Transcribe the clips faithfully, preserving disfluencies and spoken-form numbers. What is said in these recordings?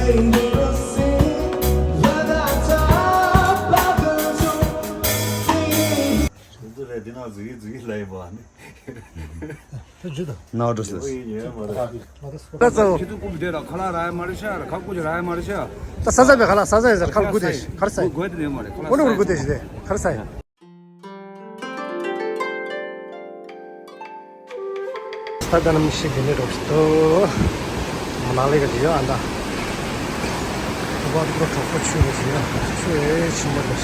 ཁྱེད་ཚོ་རེད། འདི་ནང་འཛུལ་གི་འཛུལ་གི་ལབ་ཡིན་པ་ནི། ནའོ་འགྲོ་སོང་། ད་ཚོ། ཁྱེད་ཚོ་རྐུབ་བདེ་ར་ཁ་ལག་རག་ཡ་མ་རེད་ཤག་ཁ་རྐུབ་ཀྱི་རག་ཡ་མ་རེད་ཤག་ད་ས་ས་བའི་ཁ་ལག་ས་ས་ཡི་ཟེར་ཁ་ལག་རྐུབ་བདེ་ཁར་ས་ཡི། དགོས་དེ་མ་རེད། ཁ་ལག་ས་ཡི། དགོས་དེ་དེ་ཁར་ས་ཡི། ད་ལྟ་ནམ་ཞིག་དེ་ནས་རོགས་ཤིག་ཏུ། མ་ན་ལི་ག་དེ་ཡོད་ཨ་ད། ད་པར་ཁོ་གྲོགས་པོ་ཆུ་རེད་ཟེར་ཡ། ཆུ་ཨེ་ཆེན་པོ་རེད།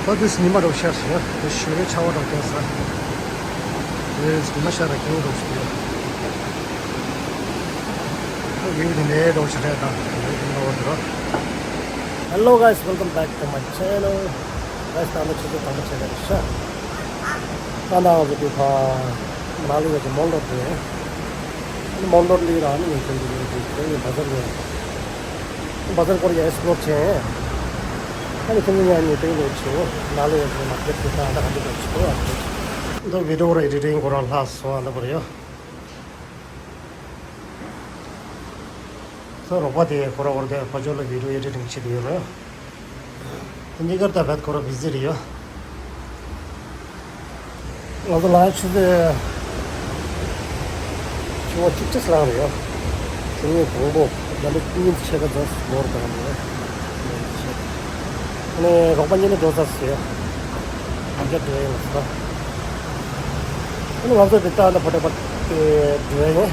ད་དུས་ཉི་མ་རོགས་ཤར་ཟེར་ཡ། ད་ཞོགས་ཀའི་ཆར་པ་རོགས་བརྒྱབ་ཟེར། ཨེ་ཉི་མ་ཤར་ར་སྐྱིད་པོ་རོགས་ཤིག་ཡོད། ད་ཡུལ་དེ་ནས་རོགས་ཤིག་རེད་ད། ཡུལ་དེ་ནས་རོགས་ཤིག་རོགས། Hello guys, welcome back to my channel. Guys, ད་ནི་ཆུ་ཚོད་དང་པོ་ཆེ་ག་རེད་ཤག་ད་ནང་ང་ཚོ་དེ་ཕ་མ་ན་ལི་ཡོད་ཀྱི་མོལ་རོ་ཌི་དེ། མོལ་རོ་ཌི་ལི་ར་ནི་ངས་ཁྱོད་ཀྱི་ཡོད་ཀྱི་དེ་ངས་བ་ཟར་ནས། བ་ཟར་སྐོར་ཡ་ཨེགས་པི་ལོར་བྱས། ཨ་ནི་ཁྱོད་ཀྱི་ཉན་ནས་དེ་ལོ་ཆེ་བོ་ན་ལི་ཡོད་ཀྱི་མར་ཀེཊ་དེ་ད་ད་ག་འདི་ལོ་ཆེ་བོ་ཨ། འདི་བི་ཌི་ཡོ་ར་ཨེ་ཌི་ཊིང་ཁོ་རང་ལྷག་སོང་ཨ། འདི་བར་ཡོད། ཁོའི་རོགས་པ་དེ་ཁོ་རང་འོར་ག་ཕ་ཇོ་ལ་བི་ཌི་ཡོ་ཨེ་ཌི་ཊིང་བྱེད་དུ་ཡོད་རེད། དེ་གཉིས་ཀར་ད་བད་ཁོ་རང་བི་ཟི་རེད་ཡོད། ང་ཚོ་ལ་ཆུ་ཚོད་ཆུ་བོ་གཅིག་ཁྲི་ལངས་རེད་ཡོད། དེ་ནས་དང་པོ་ད་ལོ་གཉིས་ཆེ་ག་ཚོད་ལོར་དང་རེད། ཨ་ནི་རོགས་པ་གཉིས་ནི་འགྲོ་ཚར་སོང་ཡོད། མར་ཀེཊ་འགྲོ་ཡིན་ལ་ཟེར། ཨ་ནི་ང་ཚོ་དེ་ལྟ་ན་ཕོ་ཊ་པ་དེ་འགྲོ་ཡིན།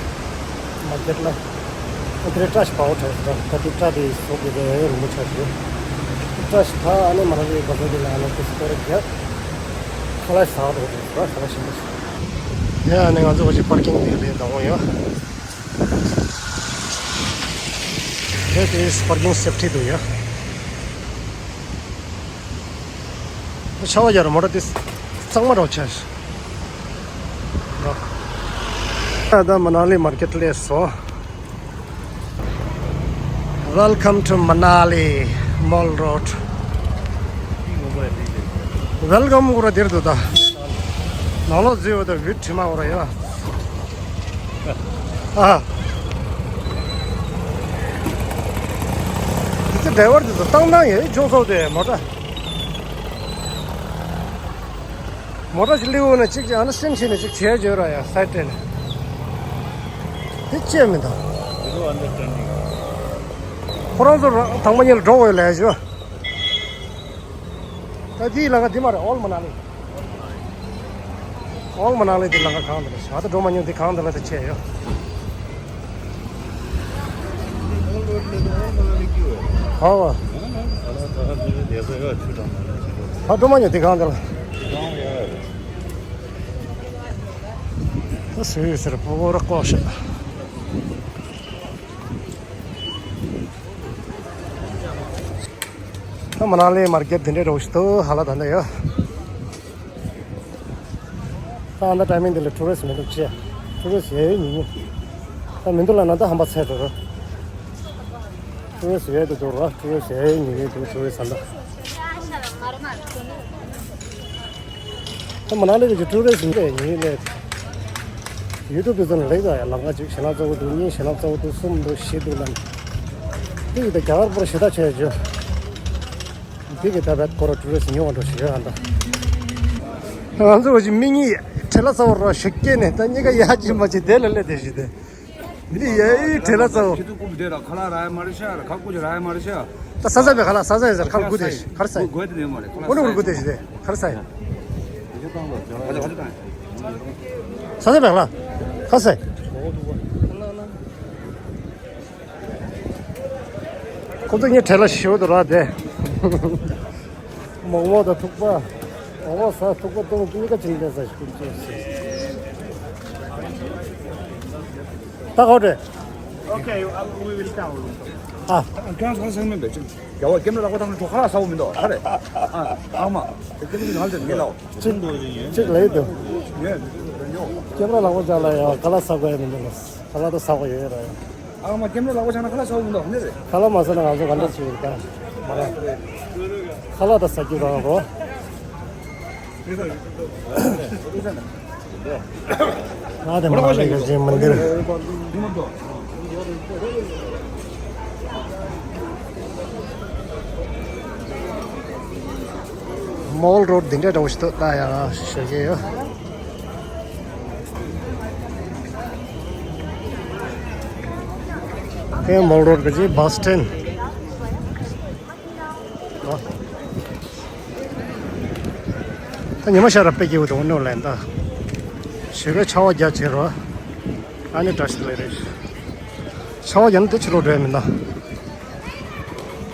མར་ཀེཊ་ལ། ཨ་དེ་རེད་བཀྲ་ཤིས་པའོ་ཁྲ་ཟེར་ད་དེ་བཀྲ་དེ་སོགས་དེ་རེད་རིང་མོ་ཆགས་ཤིག་བཀྲ་ཤིས་ད་ཨ་ནི་མ་ར་རི་ག་ས་དེ་ལ་ཨ་ནི་དེ་སི་ཀོ་རེ་རྒྱབ། ཁ་ལག་ཟ་བ་དེ་རེད་ཟེར་ཁ་ལག་ཞིམ་པོ་ཞིག་ཡ་ཨ་ནི་ང་ཚོ་བ་ཞིག་པར་ཀིང་དེ་ལས་འདང་བོ་ཡོད། དེ་དེ་པར་ཀིང་སེབ་ཊི་འདུག་ཡ། ཆར་པ་ཡར་མོ་ཊ་དེ་གཙང་མ་རོགས་ཆགས། ད་ལྟ་མ་ན་ལི་མར་ཀེཊ་སླེབས་སོང་། Welcome to Manali Mall Road. Welcome ཁོ་ར་དེར་འདུག་ད། ནང་ལོགས་འཛུལ་བ་དང་བིའུ་དྲི་མ་ཁོ་ར་ཡོད། ཨ། དེ་ཚོ་ཌ་རའི་ཝར་དེ་ཚོ་བཏང་བཏང་ཡོད་ཅུང་ཙམ་དེ་མོ་ཊ། མོ་ཊ་ཞིག་སླེབས་འོང་ན་གཅིག་ཅིག་ཨ་ན་སེམས་ཤེས་ནས་གཅིག་བྱས་བྱོས་ར་ཡ་སའི་ཌི་སྤྲད་ནས། དེ་ཅི་མི་འདུག You don't understanding. ཁོ་རང་ཚོ་རང་དང་པོ་ཉིད་ལ་འགྲོ་དགོས་ལས་བྱོས། ད་དེའི་ལམ་ཁ་འདི་མ་རེད། ཨོལ་མ་ན་ལི། ཨོལ་མ་ན་ལི་དེ་ལམ་ཁ་གང་དེ་ལ་ཤག་ད་འགྲོ་མ་མྱོང་དེ་གང་དེ་ལ་དེ་ཆད་ཡོད། ཧོ། ད་འགྲོ་མ་མྱོང་དེ་གང་དེ་ལ། ད་སུས་ཟེར་པོ་ར་ཀོ་ཤ། ད་མ་ན་ལི་མར་ཀེཊ་དེ་འདྲའི་རོགས་ཤིག་ཏུ་ཧ་ལ་ད་འདྲ་ཡོད། ད་ཨ་ད་ཊའི་མིང་འདི་ལ་ཊུ་རི་སི་མི་འདུག་ཅེ། ཊུ་རི་སི་ཡེ་ཡེ་ཉུང་ཉུང་། ད་མི་འདུག་ལ་ན་ད་ཧམ་པ་ཚད་འགྲོ་རོ། ཊུ་རི་སི་ཡེ་དུ་འདུག་རོ། ཊུ་རི་སི་ཡེ་ཡེ་ཉུང་ཉུང་འདུག་ཊུ་རི་སི་ཨ་ད། ད་མ་ན་ལི་གི་ཊུ་རི་སི་འདི་ཉིད་ནས་ཡུ་ཊུབ་དེ་ཚོ་ནས་ལེགས་ད་ཡ། ལམ་ཁ་གཅིག་ཞེ་ལྔ་རྩ་བོ་འདུག་གཉིས་ཞེ་ལྔ་རྩ་བོ་འདུག་གསུམ་འདུག་བཞི་འདུག་ལ། དེ་ཡི་ད་རྒྱ་གར་པོར་ཞེ་ད་ཆེ་བརྗོད། དེ་གི་ད་བད་ཁོ་ར་ཊུ་རི་སི་ཉུང་བ་འགྲོ་ཞེ་ཡོད་ཨ་ད། ང་ཚོ་བ་ཞིག་མི་གཉིས་བྲེལ་ལ་ཚ་བོ་ར་ཞིག་སྐྱེས་ནས་ད་གཉིས་ཀ་ཡ་ཅི་མ་ཅི་དེ་ལ་སླེབས་དེ་ཞིག་དེ། མི་ཡ་ཡི་བྲེལ་ལ་ཚ་བོ། ཁྱེད་ཚོ་རྐུབ་བདེ་ར་ཁ་ལག་རག་ཡ་མ་རེད་ཤག་ར་ཁ་རྐུབ་ཀྱི་རག་ཡ་མ་རེད་ཤག་ད་ས་ས་བའི་ཁ་ལག་ས་ས་ཡི་ཟེར་ཁ་ལག་རྐུབ་བདེ་ཁར་ས་ཡི། རྐུབ་བདེ་མ་རེད་ཁ་ལག་ས་ཡི། རྐུབ་བདེ་ཞིག་དེ་ཁར་ས་ཡི། ས་ས་བའི་ཁ་ལག་ཁ་ས་ཡི། ཁོ་ཚོ་ངའི་གྲལ་ལ་ཞེ་པོ་འདུག་ར་དེ། མོག་མོག་དང་ཐུག་པ། མོག་མོག་ཟ་ཐུག་པ་བཏུང་གཉིས་ཀ་ཅིག་ལྡན་ས་ཞིག་ཀུན་སྤྱོད་ཟེར། ད་གོ་དྲེ། Okay, uh, we will tell you. ཨ། ཁྱོད་ཚོ་སེམས་མེད་པས་ཅིག་རྒྱལ་བ་ཀེམ་ར་ལག་པ་བཏང་ནས་གྲོ་ཁ་ལག་ཟ་བོ་མི་འདུག་ཧ་རེ། ཨ། ཨ་མ། དེ་ཀེམ་ར་ནང་དེ་ངས་ལའོ། ཅིག་ཅིག་ལས་འདུག་ངས་ཀེམ་ར་ལག་པ་བཅག་ལ་ཡ་ཁ་ལག་ཟ་དགོས་ཡ་མི་འདུག་ཁ་ལག་ད་ཟ་དགོས་ཡོད་ར་ཡ། ཨ་མ་ཀེམ་ར་ལག་པ་བཅག་ན་ཁ་ལག་ཟ་བོ་མི་འདུག་ཧ་ནི་རེད། ཁ་ལག་མ་ཟ་ན་ང་ཚོ་ག་འདྲ་བྱེད་ཡོད་ཀ་མ་ར། ཁ་ལག་ད་ཟ་རྒྱུ་རང་རོ། ང་དེ་མ་ལེ་ག་ཅན་མི་འདིར། མོལ་རོཌ་འདི་འདྲ་འདྲ་བོ་ཞིག་འདུག་ད་ཡང་ཞུ་གི་ཡོད། དེ་མོལ་རོཌ་གི་བྷ་སི་ཊན། ད་ཉི་མ་ཤར་ར་དཔེ་སྐྱིད་པོ་འདུག་ནོ་ལན་ད། ཞེ་གི་ཆར་པ་རྒྱག་བྱེད་རོ། ཨ་ནི་བཀྲ་ཤིས་བདེ་ལེགས་རེད། ཆར་པ་རྒྱག་ན་དེ་ཕྱི་ལོགས་འགྲོ་ཡ་མིན་ད།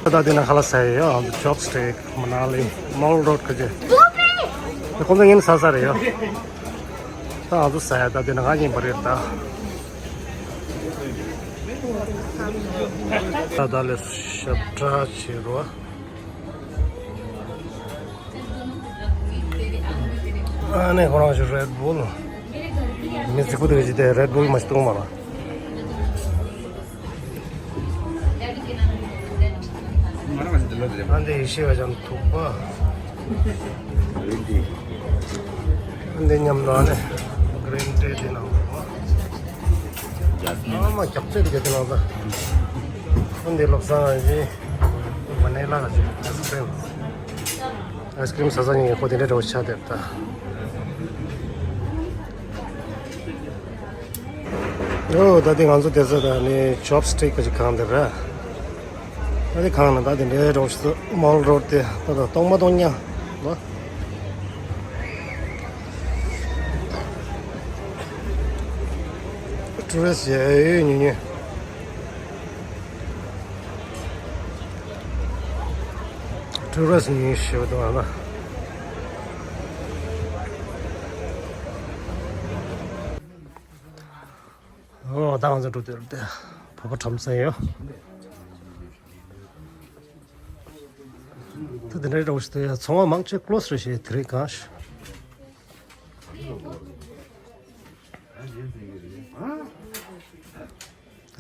ད་དེ་ན་ཁ་ལག་ཟ་ཡི་ཡོད། ཅོབ་སི་ཊིག་མ་ན་ལི་མོལ་རོཌ་གི་ཅེ། ཁོང་ཚོ་ངན་ཟ་ས་རེད་ཡོད། ད་ང་ཚོ་ཟ་ཡ་ད་དེ་ན་ང་ཉན་པ་རེད་ད། ད་ད་ལས་ཞབས་ཁྲ་བྱེད་རོ། ཨ་ནི་ཁོ་རང་ཞིག་རེད་བུལ། མི་རྫིག་པོ་དེ་ག་ཅིག་དེ་རེད་བུལ་མ་ཞིག་བཏུང་མ་ལ། ཨ་འདི་ཡེ་ཤེས་པ་ཅང་ཐུག་པ། ཨ་འདི་མཉམ་དུ་ཨ་ནི་གི་རིན་ཊི་དེ་ནང་དུ། ཨ་མ་རྒྱག་ཚད་དེ་ག་དེ་ནང་དུ། ཨ་འདི་བློ་བཟང་ཨ་ཅེ། ཝ་ནི་ལ་ག་ཅིག་ཨའི་སི་ཀྲིམ། ཨའི་སི་ཀྲིམ་ཟ་ས་ཉིན་ཁོ་དེ་འདྲའི་འདྲ་བོ་ཆགས་བསྡད་ད། ཨོ་ད་དེ་ང་ཚོ་དེ་ཚོ་ད་ནི་ཅོབ་སི་ཊིག་གི་ཅིག་གང་དེ་ར། ད་དེ་གང་ན་ད་དེ་འདྲའི་འདྲ་བོ་ཞིག་མོལ་རོཌ་དེ་ད་ད་གཏོང་མ་གཏོང་ཉག་ལོ། ཊུ་རི་སི་ཊི་ཡ་ཡོད་ཉུང་ཉུང་། ཊུ་རི་སི་ཊི་ཉིན་ཞེས་པ་དང་ལ། ཨོ་ད་ང་ཚོ་འགྲོ་དུས་དེ་བོད་པ་ཁྲོམ་ས་ཡོད། ད་དེ་འདྲའི་འདྲ་བོ་ཞིག་དེ་ཚོང་པ་མང་ཆེ་ཀློ་སི་རེད་ཞེས་དེ་རིང་གང་ཞིག་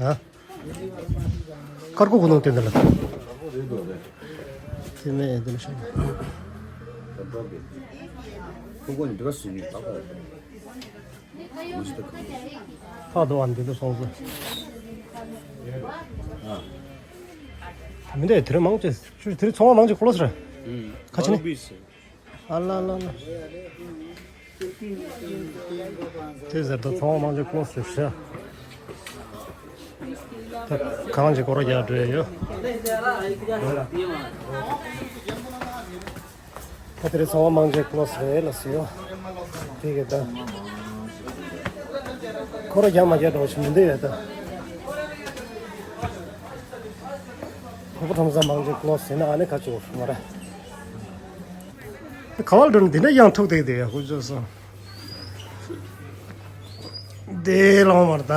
ཨ། དཀར་ཀོ་ཀོ་ནང་བསྟན་ད་ལ། དེ་ནས་དེ་ནས་ཤོག་ཕག་དོ་བ་འདི་ཚོ་སོང་ཟིན། མི་འདྲ་དེ་རིང་མང་ཆེ་ཆུ་དེ་རིང་ཚོང་པ་མང་ཆེ་ཀློ་སི་རེད། ཁ་ཆེ་ནི། ཨ་ལ་ལ་ལ། དེ་ཟེར་ད་ཚོང་པ་མང་ཆེ་ཀློ་སི་རེད་ཤག་ད་གང་ཅིག་སྐོར་རྒྱག་འགྲོ་ཡ་ཡོད། ད་དེ་རིང་ཚོང་པ་མང་ཆེ་ཀློ་སི་རེད་ལ་སི་ཡོད། དེ་གི་ད་སྐོར་རྒྱག་མ་རྒྱག་འགྲོ་ཞིག་མི་འདུག་ཡ་ད། ཁོ་པ་ཁྲོམ་ས་མང་ཆེ་ཀློ་སི་ཡིན་ན་ཨ་ནི་ཁ་ཆེ་བོ་མ་རེད། ག་བ་ལ་འགྲོ་ན་འདི་འདྲ་ཡང་ཐུག་བསྡད་དེ་ཡ་ཁུ་ཅོ་སོང་། དེ་ལོང་མར་ད།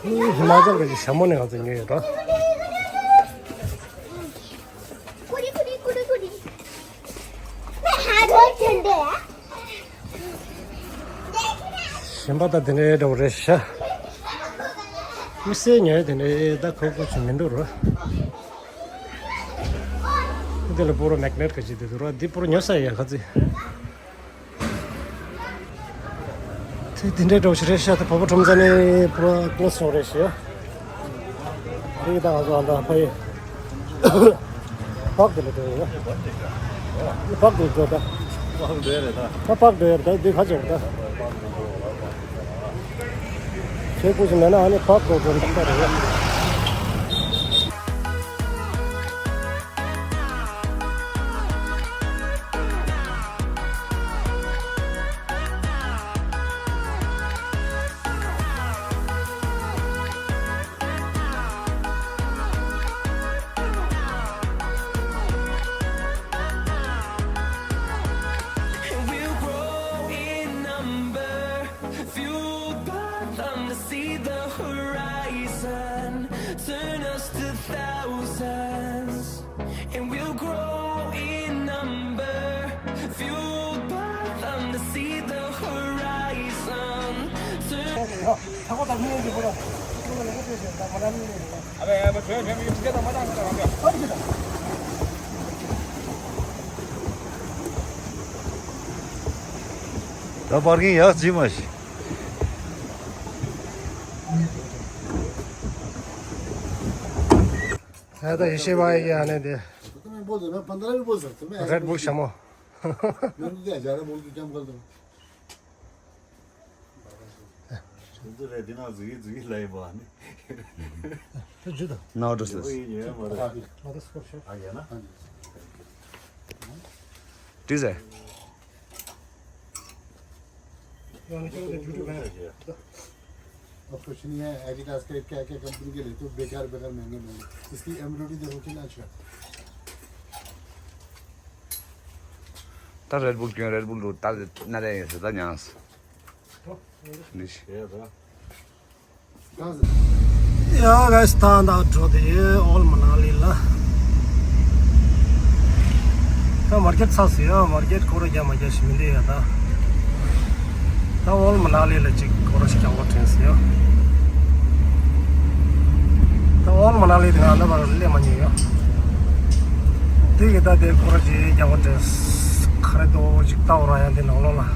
ཧི་མ་ཅལ་གྱི་ཞྭ་མོ་ནས་ང་ཚོ་ཉོས་ཡོད་ད། ཞིམ་པ་ད་དེ་འདྲའི་འདྲ་བོ་རེད་ཤག་མི་སེར་ཉོས་དེ་འདྲའི་ད་ཁོ་ཁོ་ཚོ་མི་འདུག་རོ། འདི་ལ་པོ་རོ་མེག་ནེཊ་ག་ཅིག་དེ་འདུག་རོ། འདི་པོ་རོ་ཉོ་ས་ཡ་ག་ཚི། དེ་དེ་འདྲའི་འདྲ་བོ་ཞིག་རེད་ཤག་ད་བོད་པ་ཁྲོམ་ས་ནས་པོ་རོ་ཀློ་སི་རེད་ཤག་འདི་ད་ང་ཚོ་ཨ་མདའ་ཕ་ཡི། པག་དེ་ལ་འགྲོ་ཡོད་ན། པག་དེ་འགྲོ་ད། པག་འགྲོ་ཡ་རེད་ད། ད་པག་འགྲོ་ཡ་རེད་ད་འདི་ཁ་ཅིག་རེད་ད། ཁྱེད་སྐུ་ཞིག་མེད་ན་ཨ་ནི་པག་འགྲོ་འགྲོ་རེད་ད་རེད། And we'll grow in number, fueled by them to see the horizon, turn us to thousands. And we'll grow in number, fueled by them to see the horizon, turn ད་པར་ཀིང་ཡག་ཅི་མ་ཤི། ད་ད་ཡེ་ཤེས་པ་ཡི་ཨ་ནེ་དེ། बोल दो, मैं पंद्रह भी बोल सकता हूँ, मैं ऐसा रेड बुल कुछ नहीं। शमो। मैंने तो हजारों बोल के क्या कर दूँ? तुम तो रेडी ना, जुगी, जुगी लाई बानी। तो जुदा। ना, ऑर्डर से। ये, ये हमारा। हाँ, हाँ। आ गया ना? हाँ जी। ठीक है। अब कुछ नहीं है, एडिडास का क्या क्या कंपनी के लेते हो, बेकार बेकार महंगे महंगे। इसकी एम्ब्रॉयडरी देखो कितना अच्छा। ད་རེད་བུལ་གྱོན་རེད་བུལ་འདུག་ད་ན་རེ་ཡིན་ཟེར་ད་ཉངས། ནི་ཤི། ཡ་ག་སི་ད་ད་འགྲོ་དེ་ཨོལ་མ་ན་ལི་ལ། ད་མར་ཀེད་ཚ་སི་ཡ་མར་ཀེད་སྐོར་རྒྱ་མ་རྒྱ་ཞིག་མི་འདི་ཡ་ད། ད་ཨོལ་མ་ན་ལི་ལ་ཅིག་སྐོར་ཞིག་རྒྱག་པ་དྲན་སི་ཡ། ད་ཨོལ་མ་ན་ལི་དེ་ང་ད་བར་སླེབས་མ་མྱོང་ཡ། དེ་གི་ད་དེ་སྐོར་ཅིག་རྒྱག་པ་དྲན་སི། ཁ་རེ་དོ་ཅིག་ལྟ་བ་ར་ཡ་དེ་ནང་ལོགས་ལ།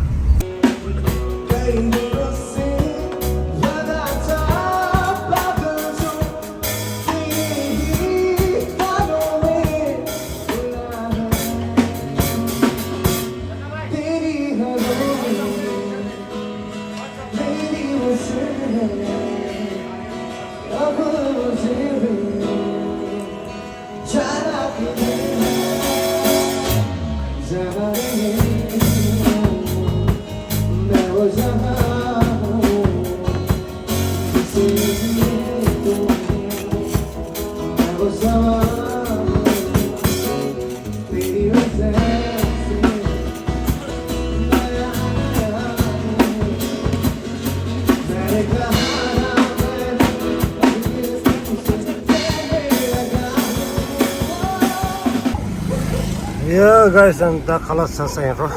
ཡ་ག་སི་ད་ཁ་ལག་ཟ་ས་ཡིན་རོ།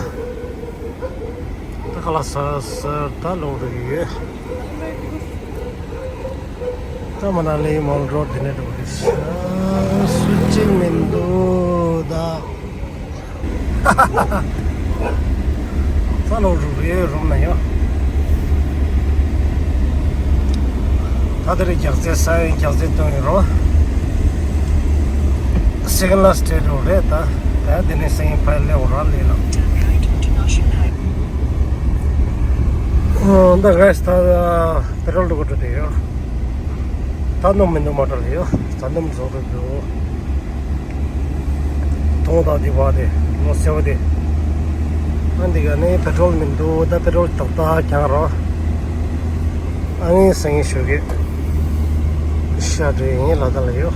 ད་ཁ་ལག་ཟ་ས་ད་ལོག་རེ་ཡོད། ད་མ་ན་ལི་མོལ་རོ་དེ་ནས་འགྲོ་གི་རེད། སུ་གཅིག་མི་འདུག་ད། ད་ལོག་རུ་རེ་རུམ་ན་ཡོད། ད་དེ་རིང་རྒྱག་རྩེ་ས་ཡོད་རྒྱག་རྩེ་སྟོན་ཡོད་རོ། སེ་ཀན་ལ་སི་ཊེ་ཊི་རོ་རེད་ད། ད་དེ་ནས་སེང་ཕ་ལེ་འོ་ར་ལེ་ལ། ད་ག་སི་ད་པེ་ཊོལ་འགྲོ་གི་འགྲོ་དེ་ཡོད། ད་ནོ་མི་འདུག་མ་ཊར་ཡོད། ད་ནོ་མི་བཟོ་གི་འདུག་ཐོང་ད་དེ་བ་དེ་ལོ་སེ་བ་དེ། ཨ་འདི་ག་ནས་པེ་ཊོ་ལི་མི་འདུག་ད་པེ་ཊོ་ལི་ཏག་ཏག་རྒྱག་རོགས། ཨ་ངའི་སེང་གེ་ཞོགས་ཀས་ཤ་འདྲེ་ཡིན་ལ་ད་ལ་ཡོད།